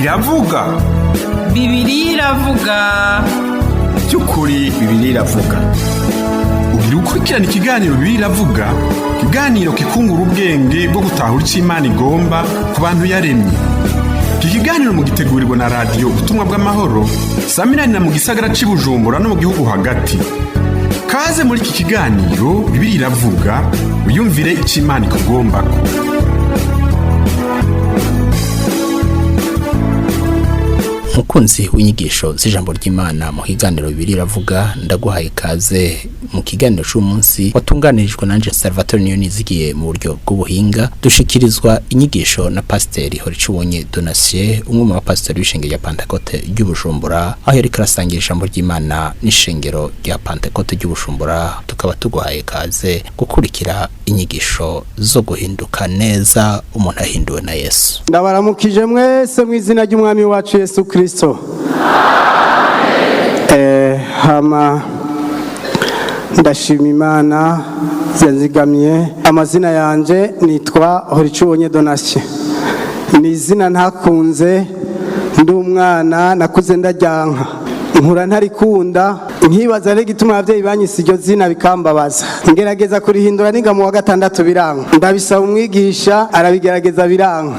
Iravuga. Bibiliya iravuga. By'ukuri Bibiliya iravuga. Ugira ukurikirana ikiganiro Bibiliya iravuga, ikiganiro kikungura ubwenge bwo gutahura icyo Imana igomba ku bantu yaremye. Iki kiganiro mugitegurirwa na Radiyo Ubutumwa bw'Amahoro, samiranira mu gisagara cy'i Bujumbura no mu gihugu hagati. Kaze muri iki kiganiro Bibiliya iravuga, wiyumvire icyo Imana ikugombako. Mukunzi w'inyigisho z'ijambo ry'Imana mu kiganiro Bibiliya iravuga, ndaguhaye ikaze mu kiganiro c'umunsi watunganirijwe nanje Salvatore Niyonizigiye mu buryo bw'ubuhinga. Dushikirizwa inyigisho na Pasiteri Horicubonye Donatien, umwe mu bapasiteri b'ishengero rya Pantekote ry'Ubujumbura, aho yariko arasangira ijambo ry'Imana n'ishengero rya Pantekote ry'Ubujumbura. Tukaba tuguhaye ikaze gukurikira inyigisho zo guhinduka neza umuntu ahinduwe na Yesu. Ndabaramukije mwese mu izina ry'Umwami wacu Yesu Kristo. Hama ndashima Imana yanzigamye. Amazina yanje nitwa Horicubonye Donatien. Ni izina ntakunze ndi umwana, nakuze ndaryanka, nkura ntarikunda, nkibaza rero igituma abavyeyi banyise iryo zina, bikambabaza. Ngerageza kurihindura niga mu wa gatandatu, biranka. Ndabisaba umwigisha, arabigerageza, biranka.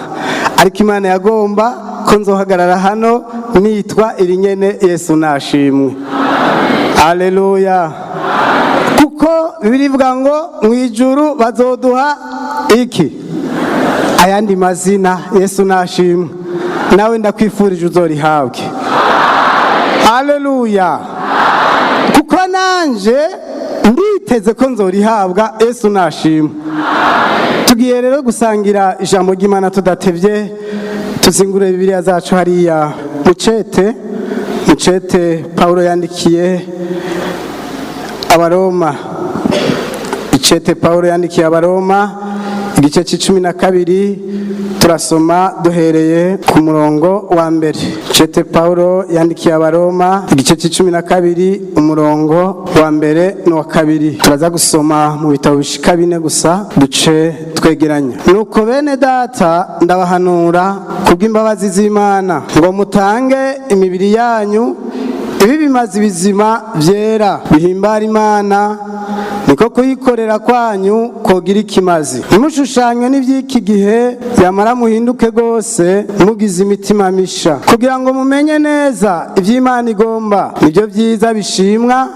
Ariko Imana yagomba ko nzohagarara hano nitwa iri nyene. Yesu nashimwe, aleluya! Kuko Bibiliya ivuga ngo mu ijuru bazoduha iki? Ayandi mazina. Yesu nashimwe. Nawe ndakwifurije uzorihabwe, aleluya! Kuko nanje nditeze ko nzorihabwa. Yesu nashimwe. Tugiye rero gusangira ijambo ry'Imana tudatevye. Tuzingure Bibiliya zacu hariya mucete Paulo yandikiye Abaroma. Icete Paulo yandikiye Abaroma, igice c'12, turasoma duhereye ku murongo wa mbere. Icete Paulo yandikiye Abaroma, igice c'12, umurongo wa mbere n'uwa kabiri. Turaza gusoma mu bitabo bishika bine gusa, duce twegeranya. Nuko bene data, ndabahanura kubw'imbabazi z'Imana ngo mutange imibiri yanyu ibi bimaze ibizima byera bihimbara Imana, niko kuyikorera kwanyu kogira ikimazi. Ntimushushanywe n'iby'iki gihe, yamara muhinduke rwose mugize imitima misha, kugira ngo mumenye neza iby'Imana igomba, nibyo byiza bishimwa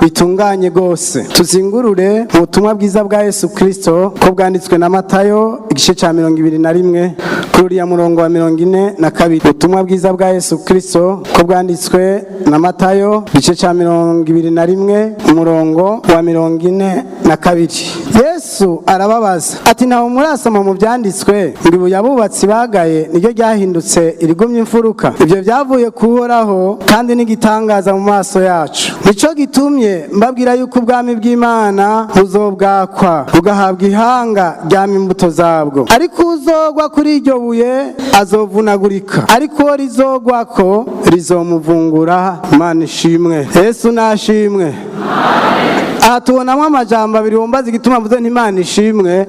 bitunganye rwose. Tuzingurure mu butumwa bwiza bwa Yesu Kristo ko bwanditswe na Matayo, igice cya 21, kuri uriya murongo wa 42. Ubutumwa bwiza bwa Yesu Kristo ko bwanditswe na Matayo, igice cya 21, umurongo wa 42. Yesu arababaza ati: "Ntawe murasoma mu byanditswe ngo ibuye abubatsi bagaye niryo ryahindutse irigumye imfuruka? Ibyo byavuye kuhoraho kandi n'igitangaza mu maso yacu? Nico gitumye mbabwira yuko ubwami bw'Imana buzobwakwa bugahabwa ihanga ryama imbuto zabwo. Ariko uzogwa kuri iryo buye azovunagurika, ariko uwo rizogwako rizomuvungura." Imana ishimwe, Yesu nashimwe. Aha tubonamo amajambo abiri. Wumbaza igituma mvuze nti Imana ishimwe,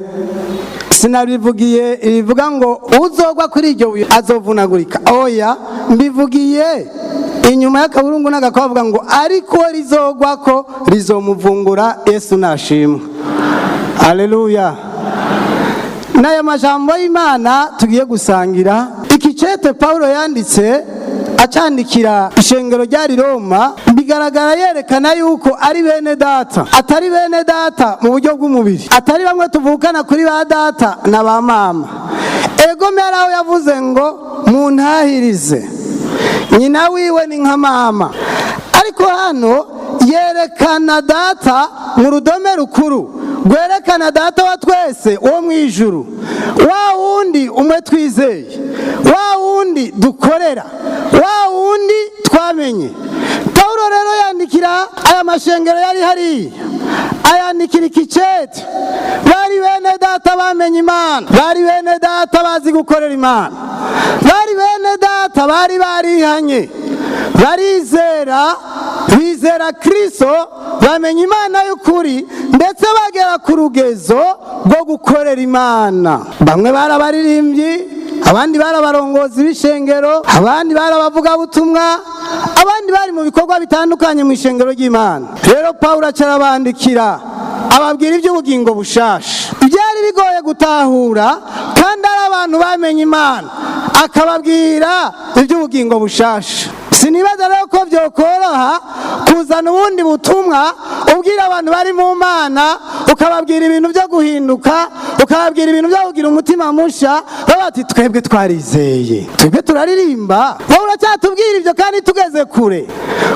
sinabivugiye ibivuga ngo uzogwa kuri iryo buye azovunagurika. Oya, mbivugiye inyuma y'akaburungu n'agakwavuga ngo ariko rizogwako rizomuvungura. Yesu nashimwe, aleluya! N'aya majambo y'Imana tugiye gusangira. Iki cete Paulo yanditse acandikira ishengero ryari Roma, bigaragara yerekana yuko ari bene data, atari bene data mu buryo bw'umubiri, atari bamwe tuvukana kuri ba data na ba mama. Egome hari aho yavuze ngo muntahirize nyina wiwe ni nka mama, ariko hano yerekana data mu rudome rukuru, rwerekana Data wa twese wo mu ijuru, wa wundi umwe twizeye, wa wundi dukorera, wa wundi twamenye. Paulo rero yandikira aya mashengero yari hariya, ayandikira ikicete. Bari bene data bamenye Imana, bari bene data bazi gukorera Imana, bari bene data bari barihanye, barizera, bizera Kristo, bamenya Imana y'ukuri, ndetse bagera ku rugezo rwo gukorera Imana. Bamwe bari abaririmbyi. Abandi bari abarongozi b'ishengero, abandi bari abavugabutumwa, abandi bari mu bikorwa bitandukanye mu ishengero ry'Imana. Rero Pawulo aca arabandikira, ababwira iby'ubugingo bushasha. Byari bigoye gutahura kandi ari abantu bamenye Imana, akababwira iby'ubugingo bushasha. Sinibaza rero ko byokoroha kuzana ubundi butumwa ubwira abantu bari mu Mana, ukababwira ibintu byo guhinduka, ukababwira ibintu byo kugira umutima musha. Baba bati: "Twebwe twarizeye, twebwe turaririmba, wowe uracyatubwira ibyo kandi tugeze kure,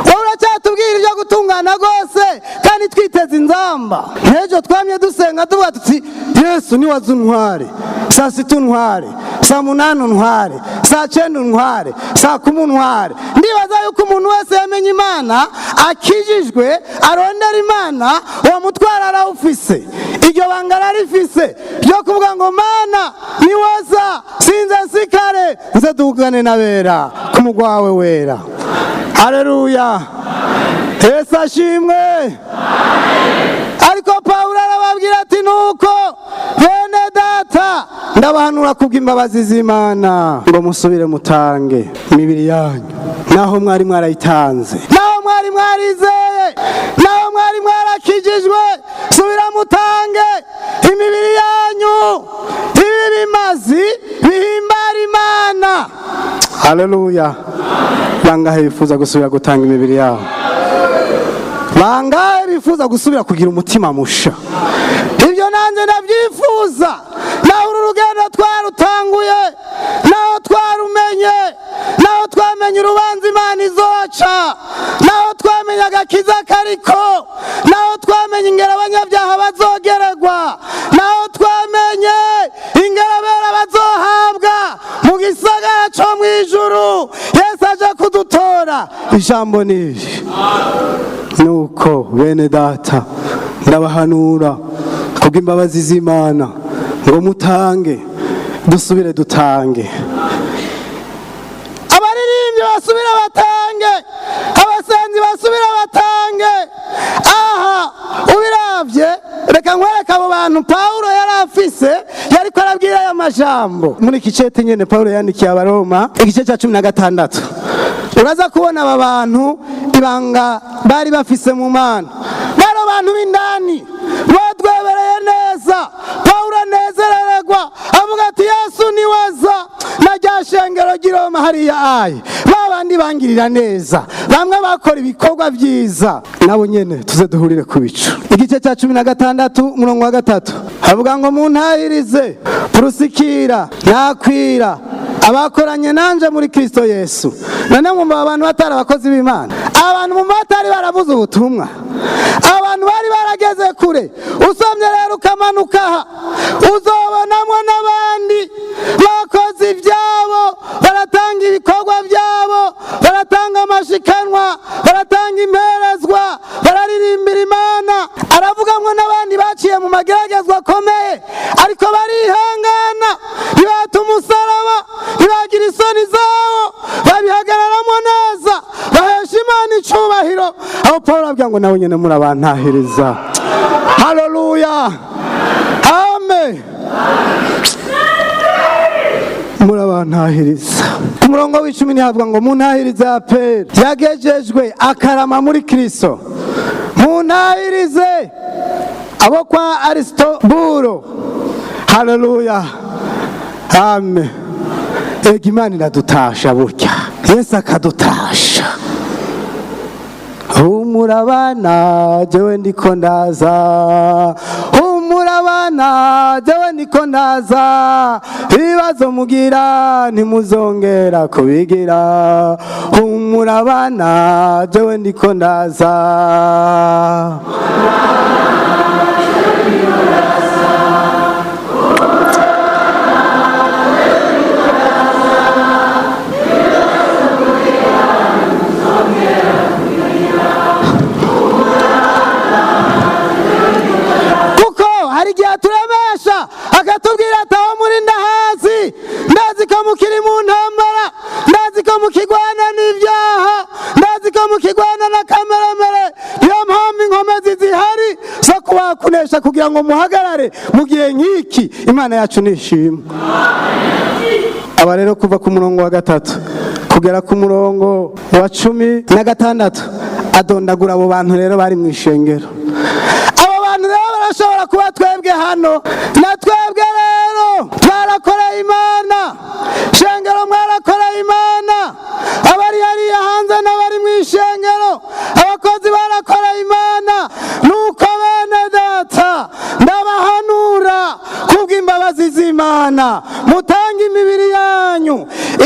wowe uracyatubwira ibyo gutungana rwose kandi twiteze inzamba." Nk'ejo twamye dusenga tuvuga tuti: "Yesu niwaza untware, saa sita untware, saa munani untware, saa cyenda untware, saa kumi untware." Ndibaza yuko umuntu wese yamenye Imana, akijijwe, arondera Imana, uwo mutwaro arawufise, iryo banga ararifise ryo kuvuga ngo: "Mana, niwaza sinze nsikare, nze dugane n'abera ku mugwa wawe wera." Hareruya, Yesu ashimwe. Ariko Pawulo arababwira ati: "Nuko bene data, ndabahanura kubw'imbabazi z'Imana ngo musubire mutange imibiri yanyu, naho mwari mwarayitanze, naho mwari mwarizeye, naho mwari mwarakijijwe, subira mutange imibiri yanyu ibi bimazi bihimbara Imana." Haleluya! Bangahe bifuza gusubira gutanga imibiri yabo? Bangahe bifuza gusubira kugira umutima musha? Ibyo nanjye ndabyifuza. Naho uru rugendo twarutanguye, naho twarumenye, naho twamenye urubanza Imana izoca, naho twamenye agakiza kariko, naho twamenye ingero abanyabyaha bazogeregwa, naho twamenye ingero abera bazohabwa mu gisagara cyo mu ijuru Yesu aje kudutora, ijambo ni iri: "Nuko bene data, ndabahanura kubw'imbabazi z'Imana ngo mutange, dusubire dutange." Abaririmbyi basubire batange, abasenzi basubire batange. Aha ubiravye, reka nkwereke abo bantu Pawulo yari afise, yariko arabwira aya majambo. Muri iki cete nyene Pawulo yandikiye Abaroma, igice cya 16, uraza kubona aba bantu ibanga bari bafise mu Mana. Bari abantu b'indani badwebereye neza. Pawulo anezerererwa avuga ati: "Yesu niwaza na rya shengero ry'i Roma hariya, aye ba bandi bangirira neza, bamwe bakora ibikorwa byiza, nabo nyene tuze duhurire ku bicu." Igice cya 16, umurongo wa 3, havuga ngo: "Muntahirize Purusikira nakwira, abakoranye nanje muri Kristo Yesu." None mwumva aba bantu batari abakozi b'Imana? Abantu mwumva batari baravuze ubutumwa? Abantu bari barageze kure. Usomye rero ukamanuka aha, uzobonamwo n'abandi bakoze ibyabo, baratanga ibikorwa byabo, baratanga amashikanwa, baratanga imperezwa, bararirimbira Imana. Aravugamwo n'abandi baciye mu mageragezwa akomeye, ariko barihangana, ntibata umusaraba, ntibagira isoni zawo, babihagararamo neza, bahesha Imana icubahiro. Aho Paul ababwira ngo: "Nawe nyine murabantahiriza." Haleluya, amen. Murabantahiriza. Ku murongo w'icumi ntihavuga ngo: "Muntahirize Aperi yagejejwe akarama muri Kristo, muntahirize abo kwa Arisitoburo." Haleluya, amen. Ega Imana iradutasha burya, Yesu akadutasha. Humura bana, jewe ndiko ndaza. Humura bana, jewe ndiko ndaza. Ibibazo mugira ntimuzongera kubigira. Humura bana, jewe ndiko ndaza. Kuko hari igihe aturemesha akatubwira ati: "Aho muri ndahazi, ndazi ko mukiri mu ntambara, ndazi ko mukigwana n'ibyaha, ndazi ko mukigwana na kameremere. Niyo mpamvu inkomezi zihari zo kubakunesha kugira ngo muhagarare mu gihe nk'iki." Imana yacu nishimwe. Aba rero kuva ku murongo wa 3 kugera ku murongo wa 16 adondagura abo bantu rero bari mu ishengero. Abo bantu rero barashobora kuba twebwe hano, na twebwe rero twarakoreye Imana. Shengero mwarakoreye Imana, abari hariya hanze n'abari mu ishengero, abakozi barakoreye Imana. Nuko bene data, ndabahanura kubw'imbabazi z'Imana, mutange imibiri yanyu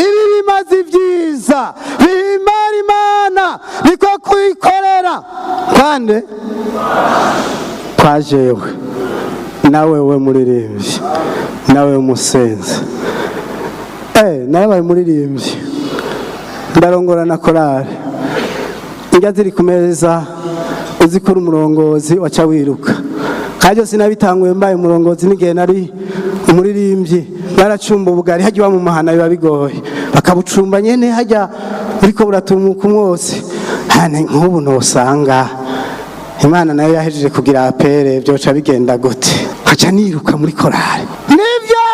ibi bimaze ibyiza bihimbara Imana, niko kuyikorera. Kandi twajewe nawe we muririmbyi, nawe umusenzi, narabaye umuririmbyi, ndarongora na korale. Indya ziri ku meza, uzi ko uri umurongozi waca wiruka. Kandi sinabitanguye mbaye umurongozi, n'igihe nari umuririmbyi baracumba ubugari hajya iwa mu muhana, biba bigoye, bakabucumba nyene hajya buriko buratumuka umwotsi. Hane nk'ubu nosanga Imana nayo yahejeje kugira appel, byoca bigenda gute? Nkaca niruka muri korale. Nibyo,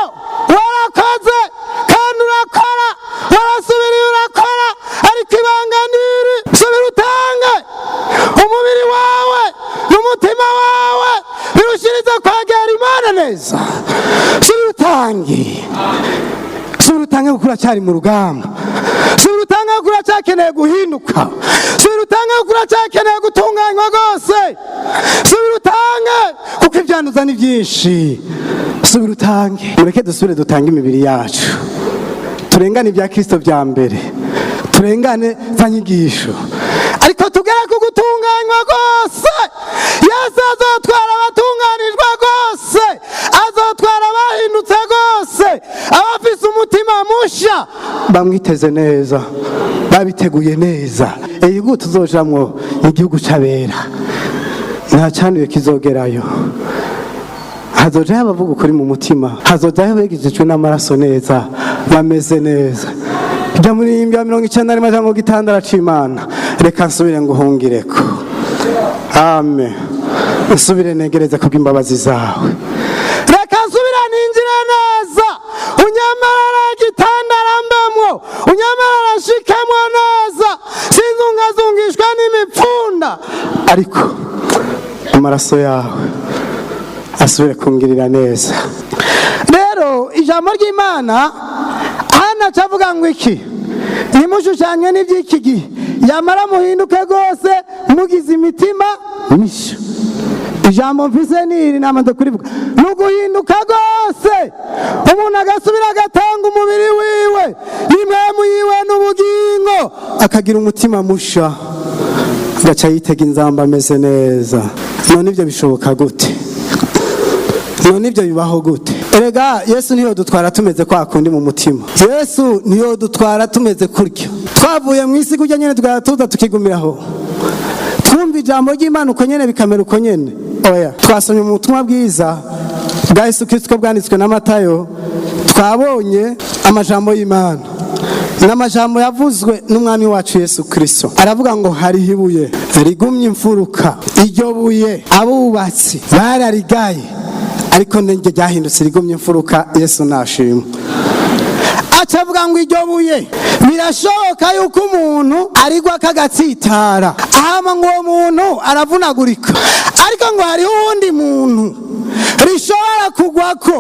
warakoze kandi urakora, warasubiriye urakora, ariko ibanga niri: subira utange umubiri wawe n'umutima wawe birushiriza kwegera Imana neza. Subira utange, subira utange kuko uracyari mu rugamba. Subira utange kuko uracyakeneye guhinduka. Subira utange kuko uracyakeneye gutunganywa rwose. Subira utange kuko ibyanduza ni byinshi. Subira utange. Mureke dusubire dutange imibiri yacu, turengane ibya Kirisito bya mbere, turengane za nyigisho, ariko tugere ku gutunganywa rwose. Yesu azotwara abatunganijwe rwose, azotwara abahindutse rwose, abafise umutima musha, bamwiteze neza, babiteguye neza. Igihugu tuzojamwo ni igihugu c'abera, nta cyanduye kizogerayo. Hazojayo abavuga ukuri mu mutima, hazojayo abegejejwe n'amaraso neza, bameze neza. Jya muri bya 91 cyangwa gitandara c'Imana, reka nsubire nguhungireko, amen, nsubire negereze kubw'imbabazi zawe. Reka nsubire ninjire neza, unyemerere igitandara mbemwo, unyemerere nshikemwo neza, sinzungazungishwe n'imipfunda, ariko amaraso yawe asubire kungirira neza. Rero ijambo ry'Imana hano acavuga ngo iki: ntimushushanywe n'iby'iki gihe, yamara muhinduke rwose mugize imitima mishya. Ijambo mfise niri, namaze kurivuga, ni uguhinduka rwose, umuntu agasubira agatanga umubiri wiwe n'impwemu yiwe n'ubugingo, akagira umutima musha, agaca yitega inzamba ameze neza. None ibyo bishoboka gute? None ibyo bibaho gute? Erega Yesu niyo dutwara tumeze kwa kundi mu mutima. Yesu niyo dutwara tumeze kurya twavuye mu isi kurya nyene, tukaba tuza tukigumiraho, twumva ijambo ry'Imana uko nyene, bikamera uko nyene. Oya, twasomye mu butumwa bwiza bwa Yesu Kristo bwanditswe na Matayo, twabonye amajambo y'Imana n'amajambo yavuzwe n'Umwami wacu Yesu Kristo. Aravuga ngo hariho ibuye rigumye imfuruka, iryo buye abubatsi bararigaye, ariko niryo ryahindutse rigumye imfuruka. Yesu nashimwe. Aca avuga ngo iryo buye birashoboka yuko umuntu arigwa akagatsitara, ahama ngo uwo muntu aravunagurika, ariko ngo hariho uwundi muntu rishobora kugwako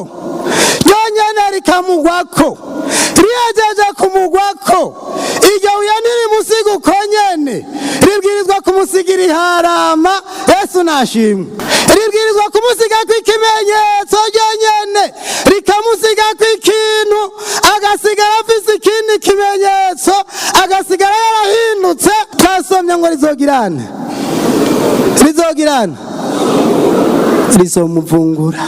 ryonyene, rikamugwako. Rihejeje kumugwako, iryo buye ntirimusiga uko nyene, ribwirizwa kumusigira iharama. Yesu nashimwe. Ribwirizwa kumusigako ikimenyetso ryonyene, rikamusigako ikintu, agasigara afise ikindi kimenyetso, agasigara yarahindutse. Twasomye ngo rizogirane, rizogirane, rizomuvungura.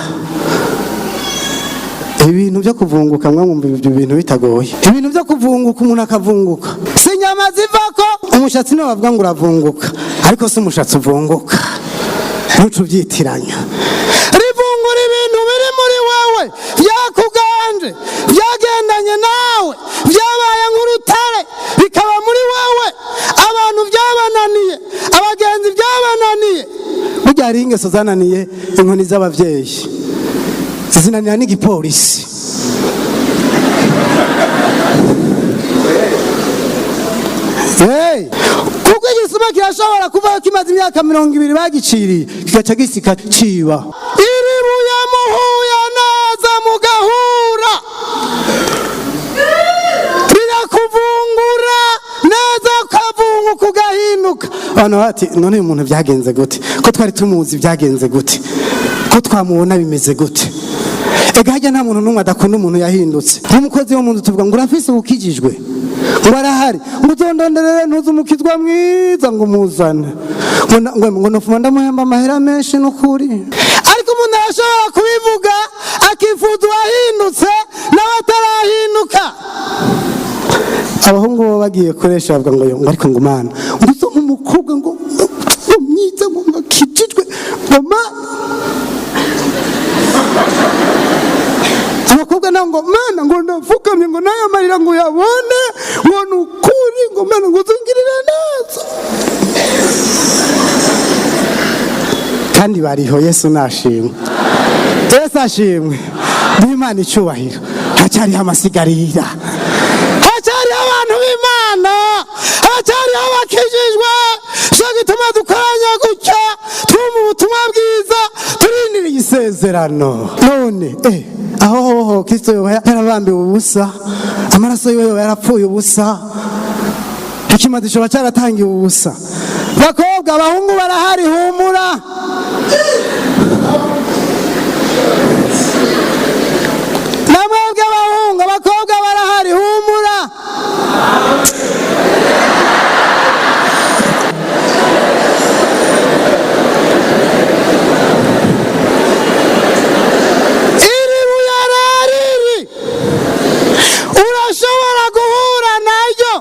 Ibintu byo kuvunguka, mwumva ibyo bintu bitagoye? Ibintu byo kuvunguka, umuntu akavunguka, si inyama zivako, umushatsi niwo bavuga ngo uravunguka, ariko si umushatsi uvunguka, ntuce ubyitiranya. Rivungura ibintu biri muri wewe byakuganje, byagendanye nawe, byabaye nk'urutare, bikaba muri wewe. Abantu byabananiye, abagenzi byabananiye. Burya hariho ingeso zananiye inkoni z'ababyeyi, zinanira n'igipolisi. Hey! Kuko igisuma kirashobora kuvayo kimaze imyaka 20 bagiciriye, kigaca gisika ciba. Iri buye muhuye neza mugahura, rirakuvungura neza, ukavunguka ugahinduka. Abantu bati: "None uyu muntu byagenze gute? Ko twari tumuzi, byagenze gute? Ko twamubona, bimeze gute?" Ega harya nta muntu n'umwe adakunda umuntu yahindutse. Nk'umukozi wo mu nzu tuvuga ngo: "Urafise ukijijwe?" Ngo: "Arahari." Ngo: "Uzondonderere ntuzi umukizwa mwiza, ngo umuzane." Ngo nofuma ndamuhemba amahera menshi n'ukuri. Ariko umuntu arashobora kubivuga akifuza uwahindutse nawe atarahinduka. Abahungu bo bagiye kuresha bavuga ngo ariko ngo mana, ngo uzo umukobwa ngo mwiza, ngo akijijwe, ngo mana. Abakobwa nabo ngo: "Mana," ngo, "ndapfukamye," ngo, "n'aya marira," ngo, "uyabone," ngo, "ni ukuri," ngo, "mana," ngo, "uzungirire neza." Kandi bariho. Yesu nashimwe, Yesu ashimwe. Duhe Imana icyubahiro. Hacyariho amasigarira, hacyariho abantu b'Imana, hacyariho abakijijwe. Cyo gituma dukoranya gutya, twumva ubutumwa bwiza, turindiriye isezerano. None aho hoho Kristo yoba yarabambiwe ubusa, amaraso yiwe yoba yarapfuye ubusa, ikimazi coba cyaratangiwe ubusa. Bakobwa, abahungu barahari, humura. Namwebwe abahungu, abakobwa barahari, humura. Iri buye rariri, urashobora guhura naryo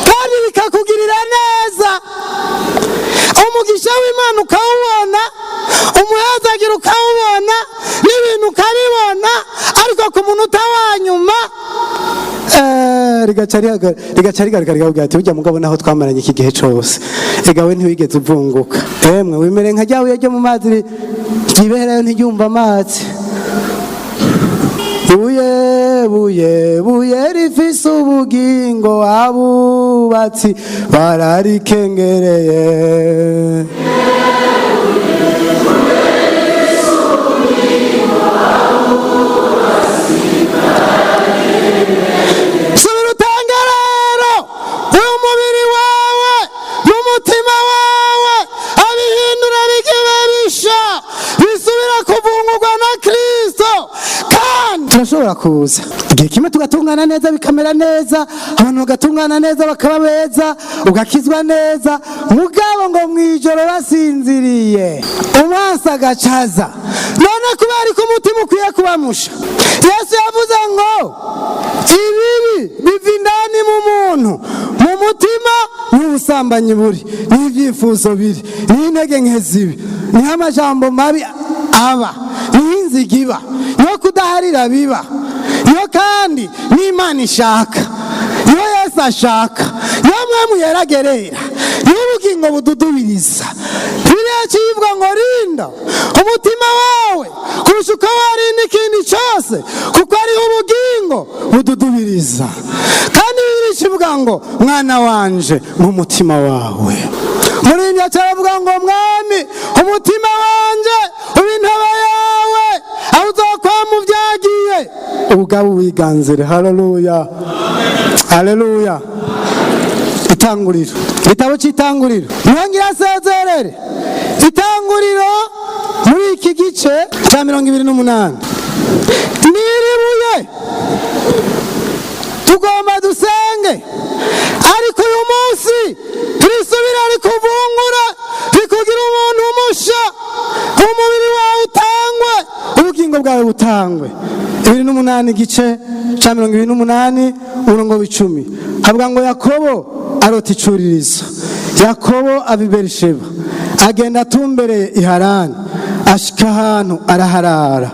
kandi bikakugirira neza, umugisha w'Imana ukawubona, umuhezagira ukawubona, n'ibintu ukabibona, ariko ku munota wa nyuma rigaca rigaruka rikakubwira ati: "Burya mugabo naho twamaranye iki gihe cose, ega we ntiwigeze uvunguka. Emwe, wimere nka rya buye ryo mu mazi ryiberayo, ntiryumva amazi. Buye, buye, buye rifise ubugingo, abubatsi bararikengereye." Subira utange rero uyu mubiri wawe n'umutima wawe, abihindura bigibe bisha, bisubira kuvungurwa na Kristo. Kandi turashobora kuza igihe kimwe tugatungana neza, bikamera neza, abantu bagatungana neza, bakaba beza, ugakizwa neza, mugabo ngo mwijoro basinziriye, umwansi agacaza. None kubera ko umutima ukwiye kuba musha, Yesu yavuze ngo ibibi biva indani mu muntu, mu mutima niho ubusambanyi buri, niho ibyifuzo biri, niho intege nke zibi, niho amajambo mabi aba, niho inzigo iba, niho kudaharira biba, niho kandi n'Imana ishaka, niho Yesu ashaka, niho mwemu yeragerera, niho ubugingo bududubiriza. Bibiliya kivuga ngo: "Rinda umutima wawe kurusha uko warinda ikindi cyose, kuko ariho ubugingo bududubiriza." Kandi Bibiliya kivuga ngo: "Mwana wanje, nk'umutima wawe." Muri ibyo cyaravuga ngo: "Mwami, umutima wanje uba intebe yawe, aho uzokwama ubyagiye ubugabo wiganzire." Haleluya, haleluya. Itanguriro, igitabo cy'Itanguriro, ntongera asezerere. Itanguriro muri iki gice cya 28, niribuye tugomba dusenge, ariko uyu munsi turisubira rikuvungura, rikugira umuntu umusha, umubiri wawe utangwe, ubugingo bwawe butangwe. 28, igice cya 28, umurongo w'icumi, havuga ngo: Yakobo arota icuririzo. Yakobo ava i Berisheba, agenda atumbereye i Harani, ashika ahantu araharara,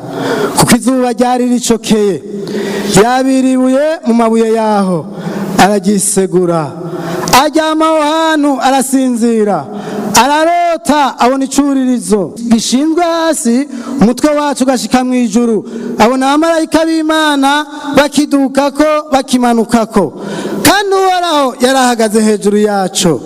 kuko izuba ryari ricokeye. Yabiribuye mu mabuye yaho, aragisegura, aryama aho hantu arasinzira. Ararota, abona icuririzo gishinzwe hasi, umutwe wacu ugashika mu ijuru, abona abamarayika b'Imana bakidukako bakimanukako, kandi Uhoraho yarahagaze hejuru yaco.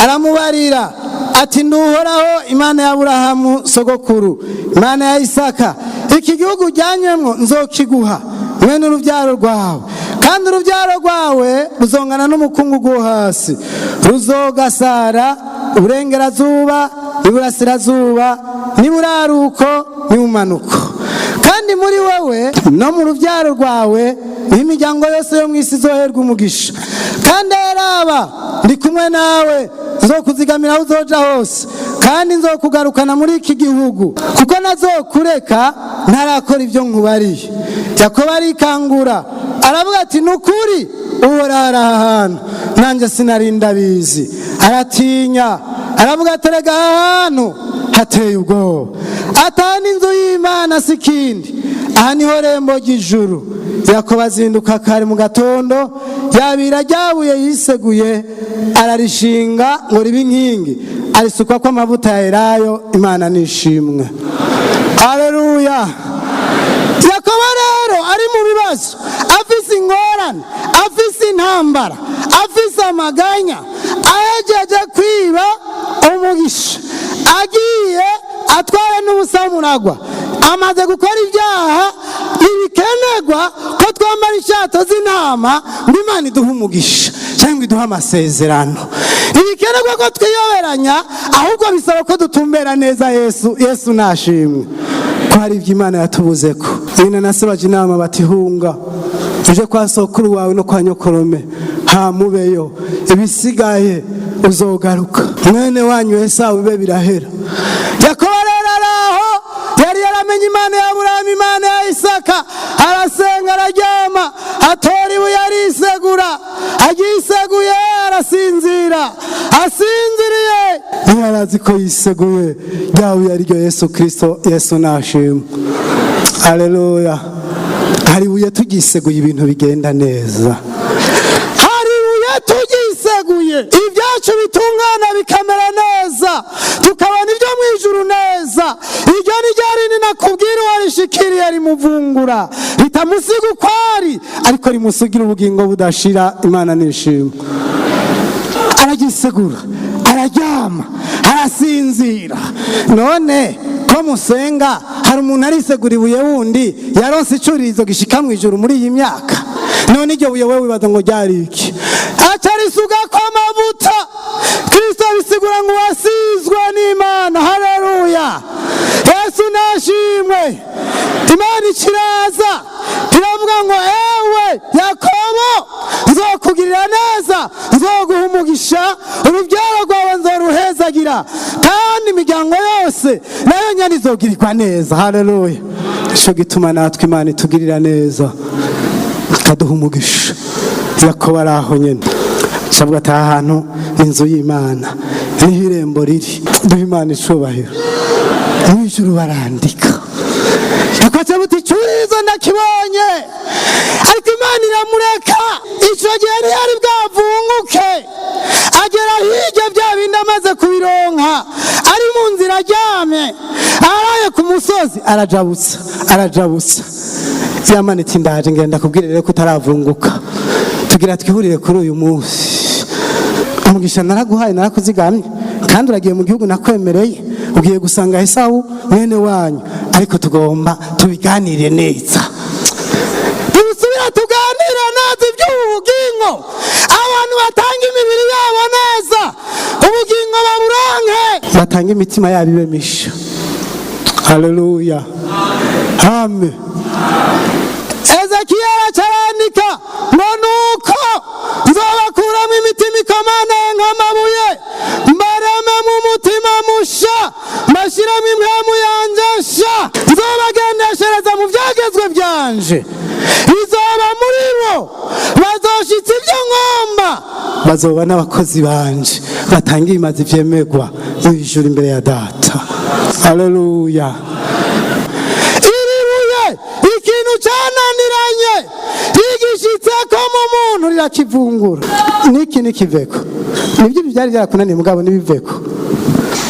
Aramubarira ati: "Ndi Uhoraho, Imana ya Aburahamu sogokuru, Imana ya Isaka. Iki gihugu ujyanyemwo nzokiguha mwene urubyaro rwawe, kandi urubyaro rwawe ruzongana n'umukungugu wo hasi, ruzogasara uburengerazuba n'iburasirazuba n'iburaruko n'ubumanuko, kandi muri wowe no mu rubyaro rwawe niho imiryango yose yo mu isi izoherwa umugisha. Kandi raba, ndi kumwe nawe, nzokuzigamira aho uzoja hose, kandi nzokugarukana muri iki gihugu, kuko nazokureka ntarakora ibyo nkubariye." Yakobo arikangura, aravuga ati: "Ni ukuri Uhoraho ari aha hantu, nanjye sinari ndabizi." Aratinya, aravuga ati: "Erega aha hantu hateye ubwoba, ataha n'inzu y'Imana si ikindi, aha niho rembo ry'ijuru." Yakobo azinduka kare mu gatondo, yabira ryabuye yiseguye, ararishinga ngo ribe inkingi, arisukwa ko amavuta ya elayo. Imana nishimwe, haleluya. Yakobo rero ari mu bibazo, afise ingorane, afise intambara, afise amaganya, ahejeje kwiba umugisha, agiye atwaye n'ubusamuragwa, amaze gukora ibyaha. Ntibikenerwa ko twambara ishato z'intama ngo Imana iduhe umugisha cyangwa iduhe amasezerano. Ntibikenerwa ko twiyoberanya, ahubwo bisaba ko dutumbera neza Yesu. Yesu nashimwe. Ko hari ibyo Imana yatubuze ko nyina na se bajya inama bati: "Hunga uje kwa sokuru wawe no kwa nyokorome, hamubeyo, ibisigaye uzogaruka, mwene wanyu Esawu bibe birahera." Yakobo rero ari aho, yari yaramenye Imana ya Aburahamu, Imana ya Isaka. Arasenga, araryama, atora ibuye arisegura. Agiseguye arasinzira. Asinziriye, ntiyarazi ko yiseguye rya buye ari ryo Yesu Kirisito. Yesu nashimwe, aleluya. Hari ibuye tugiseguye ibintu bigenda neza. Hari ibuye tugiseguye ibyacu bitungana, bikamera neza, tukabona ibyo mu ijuru neza. Iryo ni ryo rinini nakubwira, uwarishikiriye rimuvungura, ritamusiga uko ari, ariko rimusigira ubugingo budashira. Imana nishimwe. Aragisegura, araryama, arasinzira. None ko musenga, hari umuntu arisegura ibuye wundi yaronse icuririzo gishika mu ijuru muri iyi myaka? None iryo buye wewe wibaza ngo ryari iki? Acarisuka ko amavuta. Kristo bisigura ngo wasizwe n'Imana. Haleluya, Yesu nashimwe. Imana ikiraza iravuga ngo: "Ewe Yakobo, nzokugirira neza, nzoguha umugisha, urubyaro rwawe nzoruhezagira, kandi imiryango yose nayo nyine izogirirwa neza." Haleluya. Nicyo gituma natwe Imana itugirira neza, ikaduha umugisha. Yakobo ari aho nyine, cyangwa ati: "Aha hantu ni inzu y'Imana, niho irembo riri." Duha Imana icubahiro. Mu ijuru barandika. Yakoze buti: "Icurizo ndakibonye." Ariko Imana iramureka. Icyo gihe ntiyari bwavunguke. Agera hirya, bya bindi amaze kubironka, ari mu nzira aryamye, araye ku musozi, arajabutsa, arajabutsa, yamanitse indaje. "Ngenda kubwira rero ko utaravunguka, tugira twihurire kuri uyu munsi. Umugisha naraguhaye, narakuzigamye, kandi uragiye mu gihugu nakwemereye, ugiye gusanga Esawu mwene wanyu, ariko tugomba tubiganire neza." Dusubira tuganire neza iby'ubu bugingo. Abantu batanga imibiri yabo neza, ubugingo baburonke, batanga imitima yabo ibe misha. Haleluya, amen. Ezekiyeli acarandika ngo: "Nuko nzobakuramo imitima ikomanaye nk'amabuye, mbarememo umutima musha, mbashyiremo impwemu yanjye nsha, nzobagendeshereza mu byagezwe byanje, bizoba muri bo, bazoshitsa ibyo ngomba, bazoba n'abakozi banje, batanga ibimazi vyemerwa mu ijuru imbere ya Data." Haleluya. Iri buye, ikintu cyananiranye, rigishitse ko mu muntu rirakivungura. Niki nikiveko, nibyo byari byarakunaniye, mugabo nibiveko.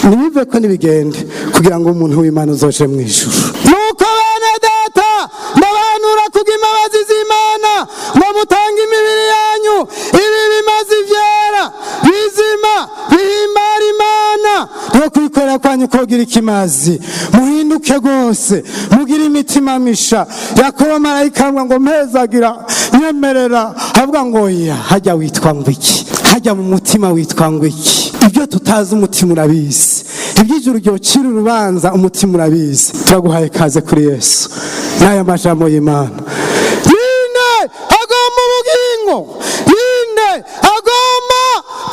Nibive ko nibigende kugira ngo umuntu w'Imana uzoje mu ijuru. Nuko bene data, ndabanura kubw'imbabazi z'Imana ngo mutange imibiri yanyu ibi bimaze ivyera bizima bihimbara Imana, niho kwikorera kwanyu kogira ikimazi. Muhinduke rwose, mugire imitima misha. Yakobo marayika avuga ngo mpezagira nyemerera, avuga ngo ya hajya witwa ngo iki? Hajya mu mutima witwa ngo iki? Ibyo tutazi umutima urabizi, iby'ijuru ryocira urubanza umutima urabizi. Turaguhaye kaze kuri Yesu n'aya majambo y'Imana. Ninde agomba ubugingo? Ninde agomba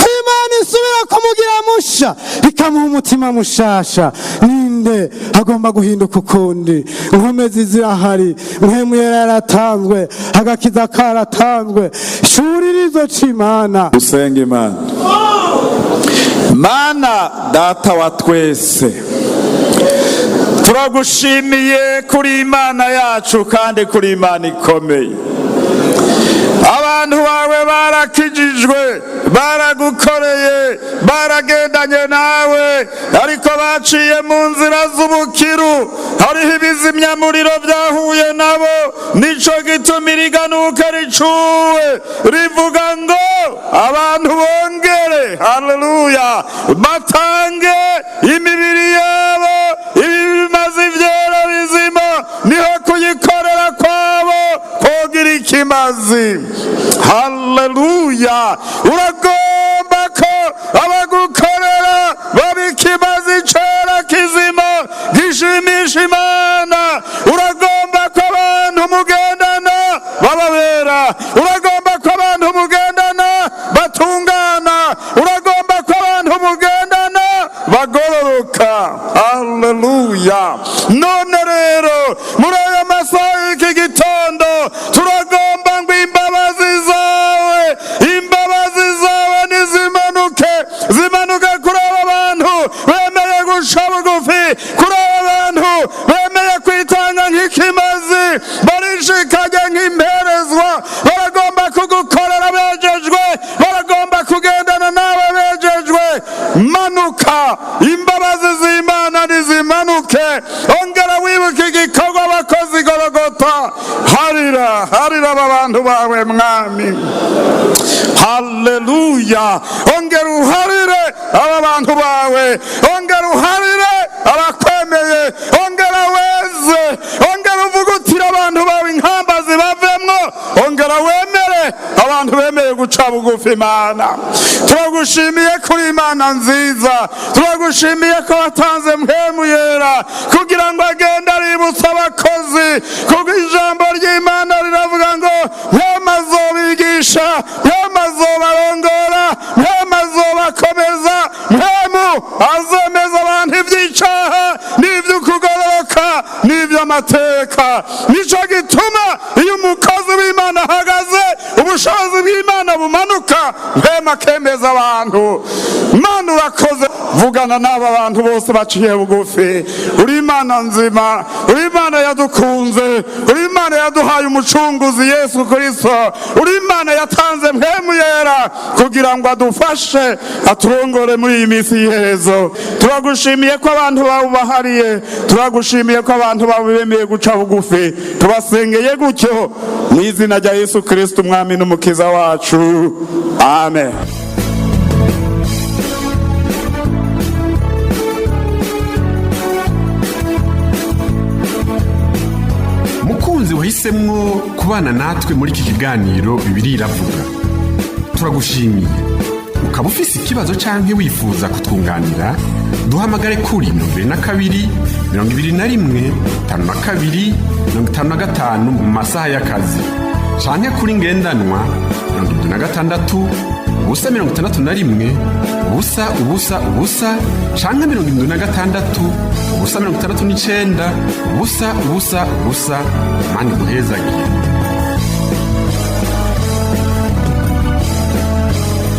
ko Imana isubira kumugira musha, ikamuha umutima mushasha? Ninde agomba guhinduka ukundi? Inkomezi zirahari, mpwemu yera yaratanzwe, agakiza karatanzwe, shuri rizo c'Imana. Dusenga Imana. Mana Data wa twese, turagushimiye kuri Imana yacu kandi kuri Imana ikomeye. Abantu bawe barakijijwe, baragukoreye, baragendanye nawe, ariko baciye mu nzira z'ubukiru. Hariho ibizimyamuriro byahuye nabo. Nico gituma iriganuka ricuwe rivuga ngo abantu bongere, haleluya, batange imibiri yabo ibi bimaze ivyera bizima, niho kuyikorera kwabo kogira ikimazi. Haleluya! Uragomba ko abagukorera baba ikimazi cera kizima gishimisha Imana. Uragomba ko abantu mugendana bababera, uragomba ko abantu mugendana batungana, uragomba ko abantu mugendana bagororoka. Haleluya! None rero muri aya masaha y'iki gitondo turagomba ngo imbabazi zawe, imbabazi zawe nizimanuke, zimanuke kuri aba bantu bemeye guca bugufi, kuri aba bantu bemeye kwitanga nk'ikimazi, barishikanye nk'imperezwa. Baragomba kugukorera bejejwe, baragomba kugendana nawe bejejwe. Manuka, imbabazi z'Imana nizimanuke. Ongera wibuke igikorwa abakozi Gologota. Harira, harira aba bantu bawe, Mwami. Haleluya! Ongera uharire aba bantu bawe, ongera uharire abakwemeye, ongera weze, ongera uvugutire abantu bawe inkamba zibavemwo, ongera wemere abantu bemeye guca bugufi. Imana, turagushimiye kuri Imana nziza. Turagushimiye ko watanze mpwemu yera kugira ngo agende aributsa abakozi, kuko ijambo ry'Imana riravuga ngo mpwemu azobigisha, mpwemu azobarongora, mpwemu azobakomeza, mpwemu azemeza abantu iby'icaha n'iby'ukugororoka n'iby'amateka. Nico gituma iyo umukozi w'Imana ahagaze, ubushobozi bw'Imana bumanuka, mpwemu akemeza abantu. Mana, urakoze. Vugana n'aba bantu bose baciye bugufi. Uri Imana nzima, uri Imana yadukunze, uri Imana yaduhaye umucunguzi Yesu Kristo, uri Imana yatanze mpwemu yera kugira ngo adufashe, aturongore muri iyi minsi y'iherezo. Turagushimiye ko abantu bawe bahariye, turagushimiye ko abantu bawe bemeye guca bugufi. Tubasengeye gutyo mu izina rya Yesu Kristo, umwami n'umukiza wacu, amen. Mukunzi wahisemwo kubana natwe muri iki kiganiro Bibiliya iravuga, turagushimiye. Ukaba ufise ikibazo canke wifuza kutwunganira, duhamagare kuri 22 21 52 55 mu masaha y'akazi, canke kuri ngendanwa 76 0 61 0 0 0 canke 76 0 69 0 0 0. Mani guhezagiye.